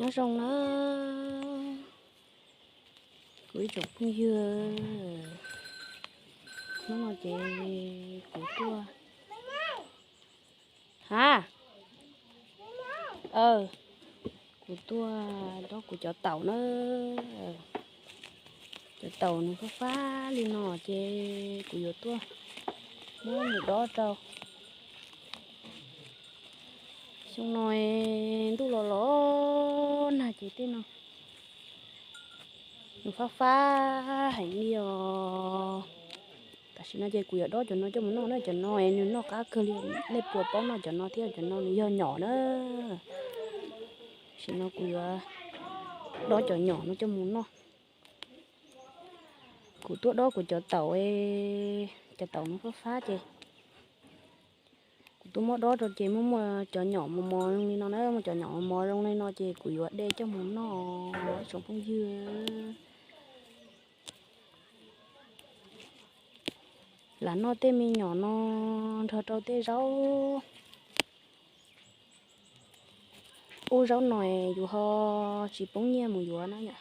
Nyob zoo na kuv ib tsoom phooj ywg, hnub no ces kuv tuaj, ha, kuv tuaj dob kuv cov taum na. Cov taum nws fab fab li no ces kuv yuav tuaj muab nws dob rau. Xyoo no ntuj los los nag ces tej no nws fab fab heev li os. Tam sim no ces kuv yuav dob cov no coj mus noj na, cov no nws noj qab kawg li. Nej puas paub noj cov no thiab, cov no nws yog nyom na. Tam sim no kuv yuav dob cov nyom no coj mus noj. Kuv tuaj dob kuv cov taum, cov taum no fab fab ces kuv tuaj muab dob rau ces muaj muaj cov nyom mos mos zoo li no na, muaj cov nyom mos mos zoo li no ces kuv yuav de coj mus noj ib tsoom phooj ywg. Lam noj tej me nyom no nrog rau tej zaub. Ub, zaub no yus ho tsis poob nyiaj mus yuav na yom.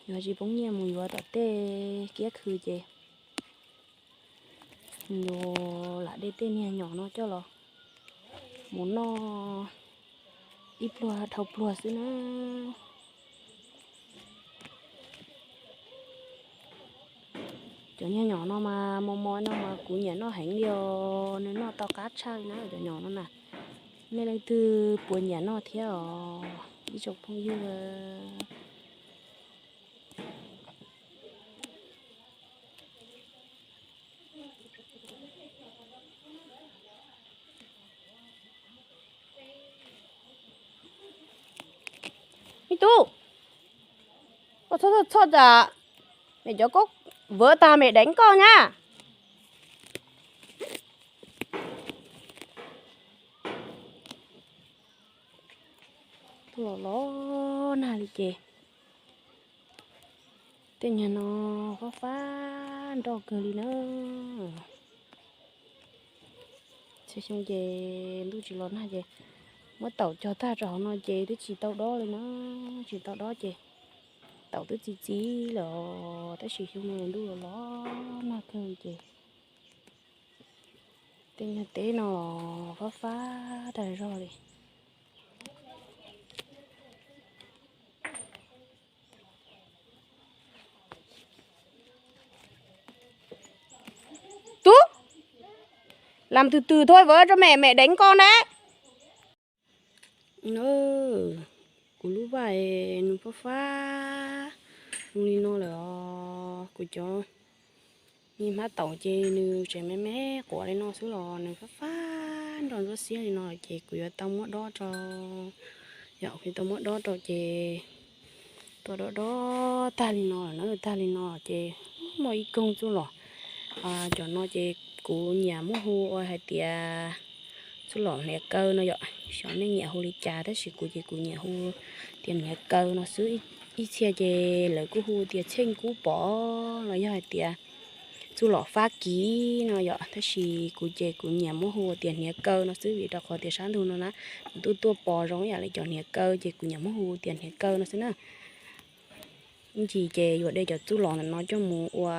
Yus ho tsis poob nyiaj mus yuav tom tej kiab khw ces yus lam de tej niag nyom no coj los mus noj ib pluag dhau pluag xwb na. Cov niag nyom no mas mos mos no mas kuv nyiam noj heev li os, nws noj tau qab tshaj li na cov nyom no na. Nej leej twg puas nyiam noj thiab os ib tsoom phooj ywg? Me tub, koj txhob txhoj txhoj tsam, mem cov koj vwv tag mem deev koj na. Tuaj los los nag li ces tej nyuag no fab fab nroj kawg li na. Txhia xyoo ces ntuj tsis los nag ces muab taum cog tag rau hauv no ces twb tsis tau dob li na, tsis tau dob ces taum twb txi txiv lawm os, tab sis xyoo no ntuj los los nag kawg ces tej nyuag teb no los fab fab tag zog li. Tub, lam twg twg thôi vwv rau mẹ, mẹ đánh con đấy. Kuv lub vaj nws fab fab zoo li no lawm os. Kuv cov niag hmab taum ces nws tseem me me quav li no xwb los nws fab fab nroj ntsuab xiab li no ces kuv yuav tau muab dob rau. Yog kuv tau muab dob rau ces tuaj dob dob tag li no lawm na, tag li no ces muaj ib koog txuj lom. Cov no ces kuv nyiam muab hu ua hais tias txuj lom hniav kaw no yom, xyov nej nyiam hu li cas tab sis kuv ces kuv nyiam hu tias hniav kaw no xwb. Ib txhia ces lawv kuj hu tias txheej kub pov los yog hais tias txuj lom fab kiv no yom, tab sis kuv ces kuv nyiam muab hu tias hniav kaw no xwb vim rau qhov tias sab ntug no na nws tuaj tuaj pos zoo ib yam li cov hniav kaw ces kuv nyiam muab hu tias hniav kaw no xwb na. Ib ntsis ces yuav de cov txuj lom ntawm no coj mus ua,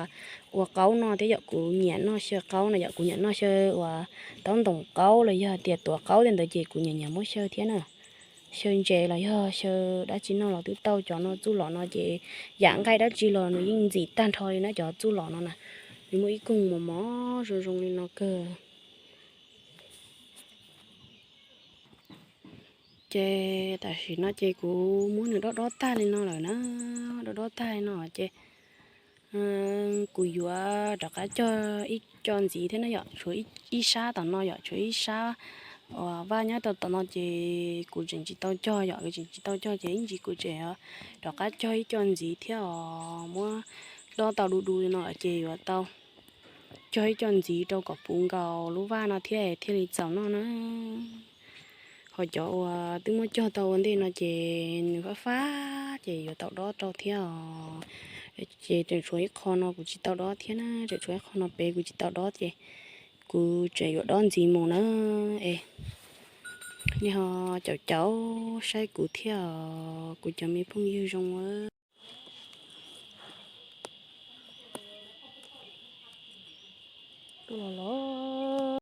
ua qaub no thiab yom. Kuv nyiam noj xyaw qaub no yom, kuv nyiam noj xyaw uas taub ntoos qaub los yog tias tuav qaub tej ntawd ces kuv nyiam nyiam muab xyaw thiab na. Xyaw ntses los yog xyaw dab tsi noj los twb tau. Cov no txuj lom no ces yam nqaij dab tsi los nws yeej ntxim tag nrho li na cov txuj lom no na. Nws muaj ib koog mos mos zoo zoo li no kawg. Ces tam sim no ces kuv muab nws dob dob tag li no lawm na, dob dob tag li no ces kuv yuav rov qab cog ib co ntxiv thiab na yom, tshuav ib sab tom no yom, tshuav ib sab uas vaj nyob rau tom no ces kuv tseem tsis tau cog yom, kuv tseem tsis tau cog ces ib ntsis kuv tseem rov qab cog ib co ntxiv thiab os. Muab dob tau du du li no ces yuav tau cog ib co ntxiv rau kom puv nkaus lub vaj no thiab thiaj li txaus noj na. Ho cov uas twb muab cog tau ua ntej no ces nws fab fab ces yuav tau dob rau thiab os. Ces tseem tshuav ib qho no kuv tsis tau dob thiab na, tseem tshuav ib qho no pem kuv tsis tau dob ces kuv tseem yuav dob ntxiv mus na. Es Yog caum caum saib kuv thiab, kuv cov me phooj ywg zoo. Los los